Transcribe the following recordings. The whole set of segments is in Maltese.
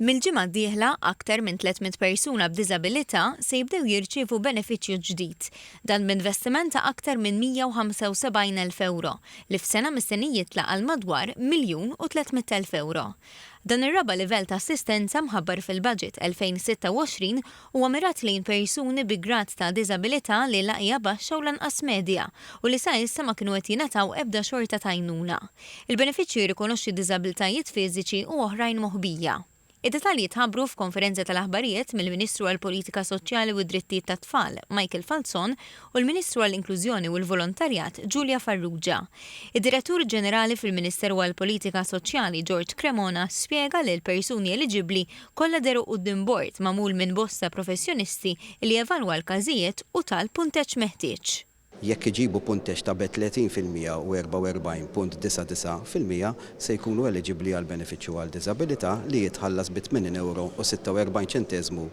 Mill-ġimgħa d-dieħla, aktar minn 300 persuna b'diżabilità se jibdew jirċievu benefiċċju ġdid. Dan b'investiment ta' aktar minn 175,000 ewro, li f'sena mistenni jitla' għal madwar 1,300,000 ewro. Dan ir-raba' livell ta' assistenza mħabbar fil-Budget 2026 huwa mirat lejn persuni bi grad ta' diżabilità li la hija baxxa u lanqas medja u li sa issa ma kienu qed jingħataw ebda xorta ta' għajnuna. Il-benefiċċju jirrikonoxxi diżabiltajiet fiżiċi u oħrajn moħbija. Id-dettalji tħabbru f'konferenza tal-aħbarijiet mill-Ministru għall-Politika Soċjali u d-Drittijiet tat-Tfal, Michael Falzon, u l-Ministru għall-Inklużjoni u l-Volontarjat, Julia Farrugia. Id-Direttur Ġenerali fil-Ministeru għall-Politika Soċjali, George Cremona, spjega li l-persuni eliġibbli kollha dehru quddiem bord magħmul minn bosta professjonisti li evalwa l-każijiet u ta l-punteġġ meħtieġ. Jekk iġibu punteġġ ta' be 30% u 44.99% se jkunu eliġibbli għall-benefiċċju għal diżabilità li jitħallas bi 80 ewro u 46 ċenteżmu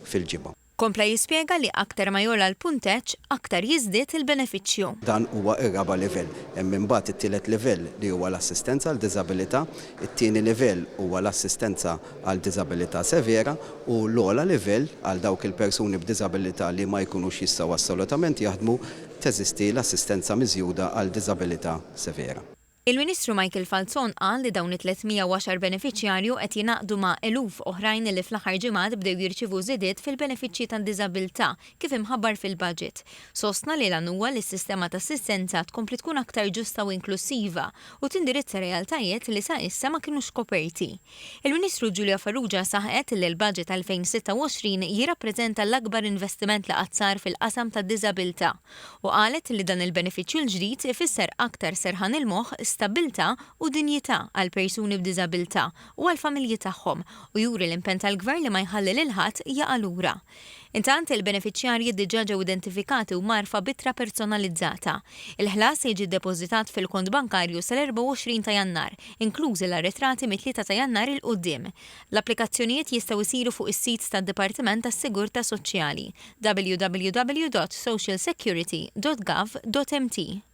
fil-ġimgħa. Kompla jispjega li aktar ma jogħla l-punteġġ, aktar jiżdied il-benefiċċju. Dan huwa r-raba' livell. Hemm imbagħad it-tielet livell li huwa l-assistenza għal diżabilità, it-tieni livell huwa l-assistenza għal diżabilità severa u l-ogħla livell, għal dawk il-persuni b'diżabilità li ma jkunux jistgħu assolutament jaħdmu, teżisti l-assistenza miżjuda għal diżabilità severa. Il-Ministru Michael Falzon qal li dawn it-310 benefiċjarju qed jingħaqdu ma' eluf oħrajn li fl-aħħar ġimgħat bdew jirċievu żidiet fil-benefiċċji tad-diżabilità kif imħabbar fil-budget. Sostna li l-għan huwa li s-sistema ta' assistenza tkompli tkun aktar ġusta u inklussiva u tindirizza realtajiet li sa issa ma kinux koperti. Il-Ministru Julia Farrugia saħqet li l-Budget 2026 jirrappreżenta l-akbar investiment li qatt sar fil-qasam tad-diżabilità u qalet li dan il-benefiċċju l-ġdid ifisser aktar serħan il-moħħ, stabbiltà u dinjità għall-persuni b'diżabilità u għall-familji tagħhom u juri l-impenn tal-Gvern li ma jħalli lil ħadd jaqa' lura. Intant, il-benefiċjarji diġà ġew identifikati u mgħarrfa b'ittra personalizzata. Il-ħlas se jiġi ddepożitat fil-kont bankarju sal-24 ta' Jannar, inklużi l-arretrati mit-3 ta' Jannar 'il quddiem. L-applikazzjonijiet jistgħu jsiru fuq is-sit tad-Dipartiment tas-Sigurtà Soċjali, www.socialsecurity.gov.mt.